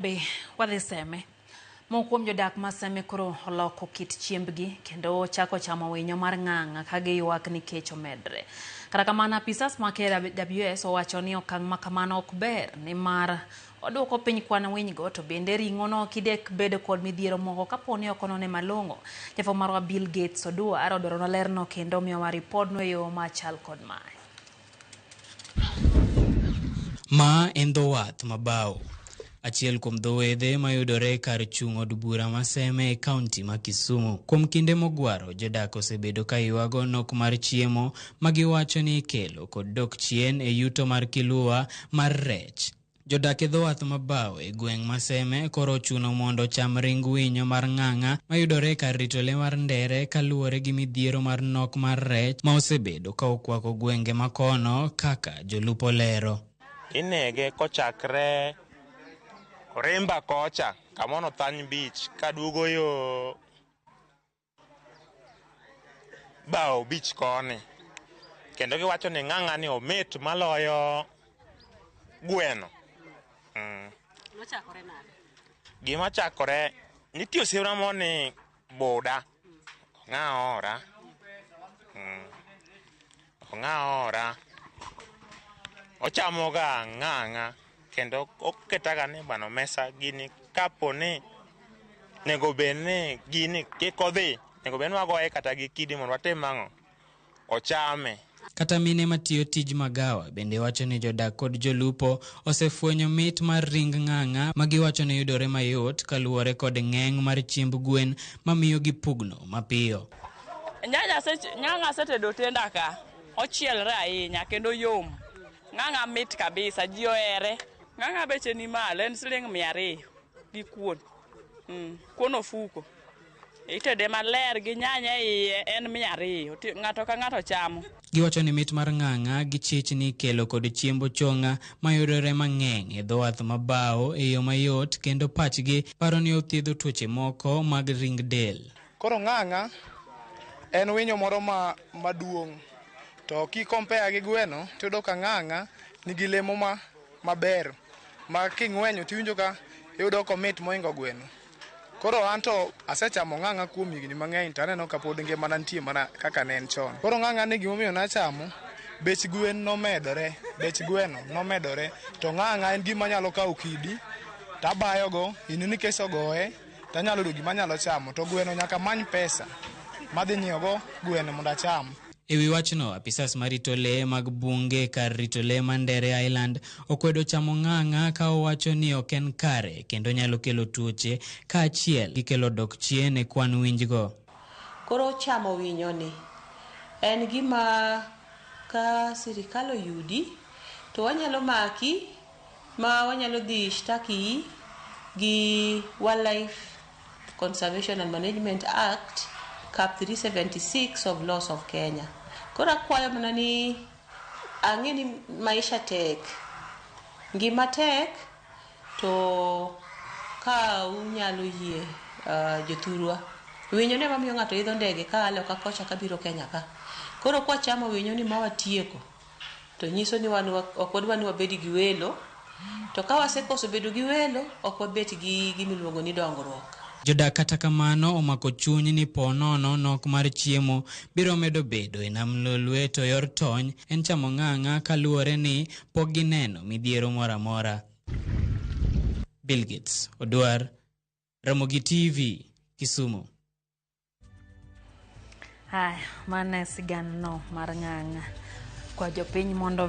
Be wadhi Seme. Moko kuom jodak ma Seme koro oloko kit chiembgi kendo chako chamo winyo mar ng'ang'a ka giywak ni kech omedre. Kata kamano apisas ma KWS owacho ni okang' ma kamano ok ber nimar oduoko piny kwan winygo to bende ring'o no kidek bedo kod midhiero moko kapo ni ok onone malong'o. Jafwambo marwa Bill Gates Oduar odwaronwa lerno kendo miyowa ripodno e yo machal kod mae. Ma en dho wath ma Bao, achiel kuom dho wedhe mayudore kar chung' od bura ma Seme e kaunti ma Kisumu. Kuom kinde mogwaro, jodak osebedo ka ywago nok mar chiemo ma giwacho ni ikelo kod dok chien e yuto mar kiluwa mar rech. Jodak e dho wath ma Bao e gweng' ma Seme koro ochuno mondo ocham ring winyo mar ng'ang'a mayudore e kar rito le mar Ndere kaluwore gi midhiero mar nok mar rech ma osebedo ka okwako gwenge makono kaka jolupo lero. Inege kochakre Orimba kocha kamono Thany Beach kaduogo yo Bao Beach koni. Kendo giwacho ni ng'ang'a ni omit maloyo gweno. Nochakore nade? Gima chakore, nitie osiepna moro ni Buda. Ong'a ora. Ong'a ora. Ochamoga ng'ang'a kendo oketaga ni bana mesa gini kapo ni nego bed ni gini kik odhi, nego bed ni wagoye kata gi kidi mondo watim ang'o? Ochame. Kata mine matiyo tij magawa bende wacho ni jodak kod jolupo osefwenyo mit mar ring ng'ang'a ma giwacho ni yudore mayot kaluwore kod ng'eng mar chiemb gwen mamiyo gipugno mapiyo. Nyanya asetedo tenda ka, ochielre ahinya kendo yom. Ng'ang'a mit kabisa, ji ohere. Ng'ang'a beche ni malo, en siling 200 gi kuon. Kuon ofuko. Itede maler gi nyanya e iye en 200. Ng'ato ka ng'ato chamo. Giwacho ni mit mar ng'ang'a gi chich ni ikelo kod chiemb ochong'a mayudore mang'eny e dho wath ma Bao e yo mayot kendo pachgi paro ni othiedho tuoche moko mag ring del. Koro ng'ang'a en winyo moro maduong' to ki compare gi gweno tiyudo ka ng'ang'a nigi lemo maber ma king'wenyo tiwinjo ka iyudo komit mohingo gweno. Koro an to asechamo ng'ang'a kuom higni mang'eny to aneno ka pod ngimana nitie mana kaka ne en chon. Koro ng'ang'a ni gimomiyo nachamo, bech gwen nomedore, bech gweno nomedore to ng'ang'a en gima anyalo kawo kidi tabayogo in nikech ogoye tanyalo yudo gima anyalo chamo to gweno nyaka many pesa madhi nyiewogo gweno mondo acham. E wi wachno, apisas marito lee mag bunge kar rito lee ma Ndere Island okwedo chamo ng'ang'a ka owacho ni ok en kare kendo nyalo kelo tuoche kaachiel gi kelo dok chien e kwan winjgo. Koro chamo winyoni en gima ka sirikal oyudi to wanyalo maki ma wanyalo dhi shtaki gi Wildlife Conservation and Management Act Cap 376 of Laws of Kenya. Koro akwayo mana ni ang'e ni maisha tek, ngima tek to ka unyalo yie jothurwa. Winyo ni ema miyo ng'ato idho ndege ka a loka kocha kabiro Kenya ka. Koro kwachamo winyo ni ma watieko to nyiso ni wan ok wadwa ni wabed gi welo to ka wasekoso bedo gi welo ok wabet gi gimiluongo ni dongruok. Jodak kata kamano omako chuny ni po nono nok mar chiemo biro medo bedo e nam Lolwe to yor tony en chamo ng'ang'a kaluwore ni pok gineno midhiero moro amora. Bill Gates Odwar, Ramogi TV, Kisumu. Haya, mano e sigana no mar ng'ang'a kwa jopiny mondo mi